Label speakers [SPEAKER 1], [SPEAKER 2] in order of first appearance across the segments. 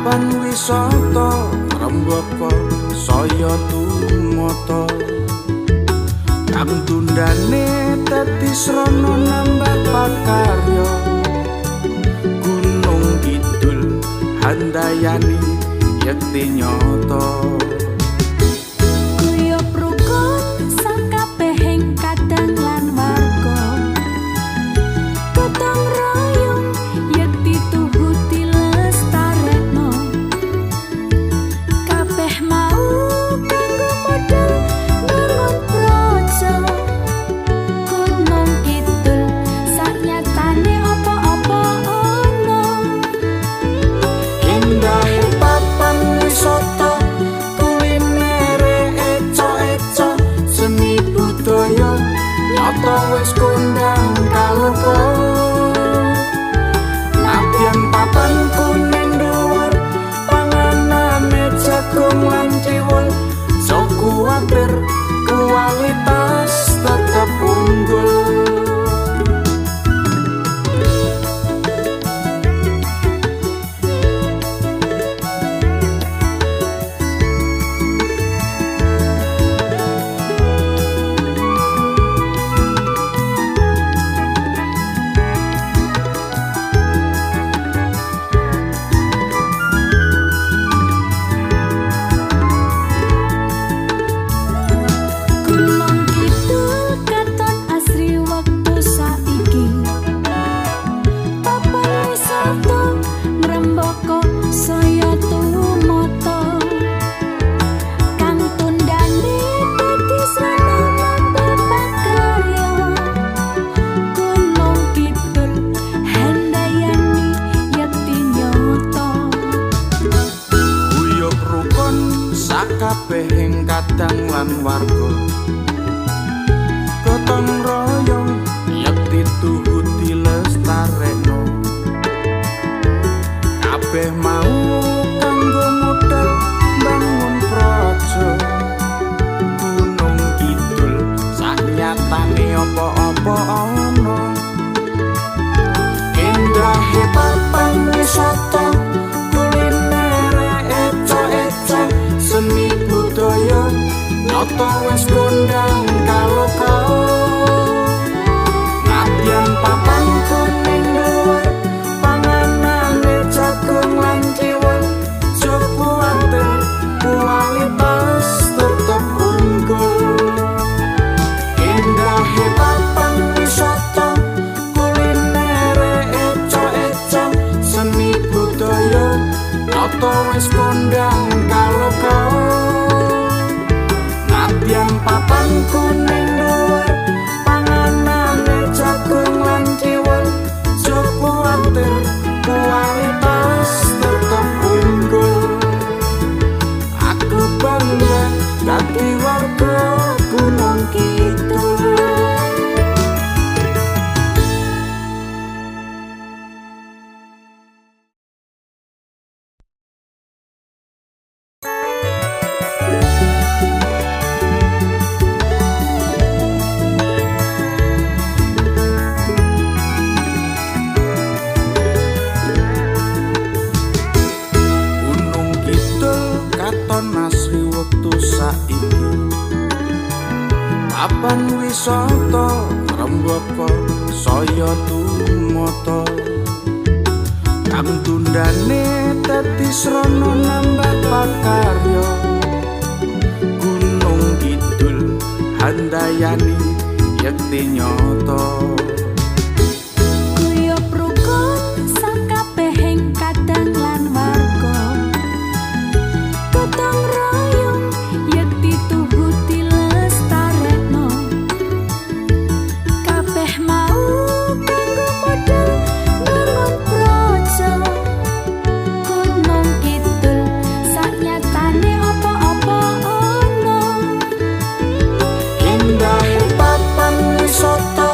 [SPEAKER 1] Papan wisata ngrembaka saya tumata. Kang tundane dadi srana nambah pakarya. Gunung Kidul handayani yekti nyata.
[SPEAKER 2] Guyub rukun sakabehing kadang lan warga. Gotong royong yekti tuhu dilestarekno. Kabeh mau kanggo modal bangun praja. Gunung Kidul saknyatane apa-apa ana.
[SPEAKER 1] Indahe papan wisata, kulinere eco-eco, seni budaya nyata wis kondang kaloka. Nadyan papan kuning dhuwur, panganane jagung lan ciwul, aja kuwatir kualitas tetep unggul.
[SPEAKER 2] Gunung Kidul katon asri wektu saiki. Papan wisata ngrembaka saya tumata. Kang tundane dadi srana nambah pakarya. Gunung Kidul handayani yekti nyata.
[SPEAKER 1] Guyub rukun sakabehing kadang lan warga. Gotong royong yekti tuhu dilestarekno. Kabeh mau kanggo modal bangun praja. Gunung Kidul saknyatane apa-apa ana. Indahe papan wisata, kulinere eco-eco, seni budaya nyata wis kondang kaloka. Nadyan papan kuning dhuwur, panganane jagung lan ciwul, aja kuwatir kualitas tetep unggul. Indahe papan wisata, kulinere eco-eco, seni budaya nyata wis kondang kaloka. Nadyan papan kuning dhuwur, panganane jagung lan ciwul, aja kuwatir kualitas tetep unggul. Aku bangga dadi warga Gunung Kidul. Gunung Kidul katon asri wektu saiki. Papan wisata ngrembaka saya tumata. Kang tundane dadi srana nambah pakarya. Gunung Kidul handayani yekti nyata.
[SPEAKER 2] Guyub rukun sakabehing kadang lan warga. Gotong royong yekti tuhu dilestarekno. Kabeh mau kanggo modal bangun praja. Gunung Kidul saknyatane apa-apa ana.
[SPEAKER 1] Indahe papan wisata,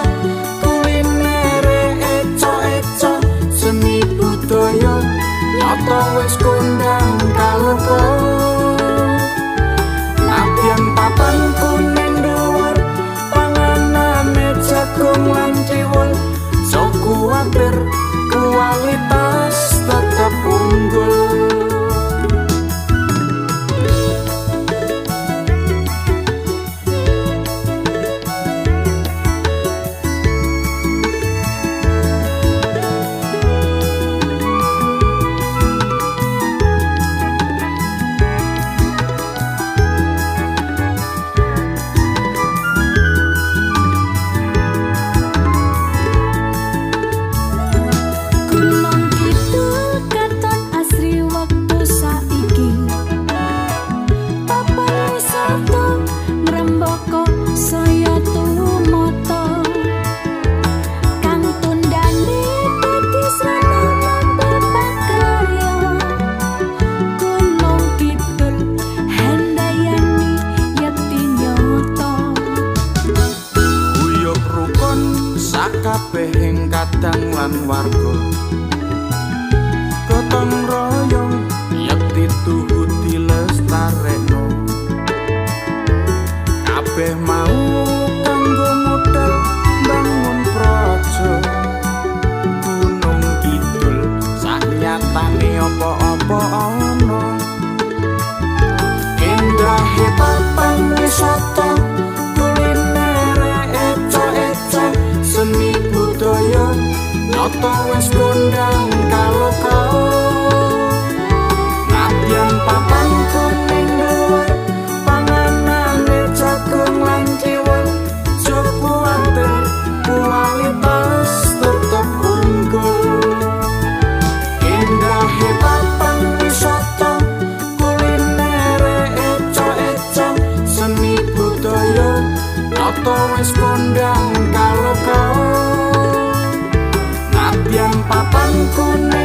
[SPEAKER 1] Sakabehing kadang lan warga gotong royong yekti tuhu dilestarekno. Kabeh mau kanggo modal bangun praja Gunung Kidul. Saknyatane apa-apa ana, endahe papan wisata, kulinere eco-eco, seni budaya nyata wis kondang kaloka. Nadyan papan kuning dhuwur, panganane jagung lan ciwon, aja kuwatir, kualitas tetep unggul. Endahe papan wisata, kulinere eco-eco, seni budaya nyata wis kondang kaloka. Nadyan papan kuning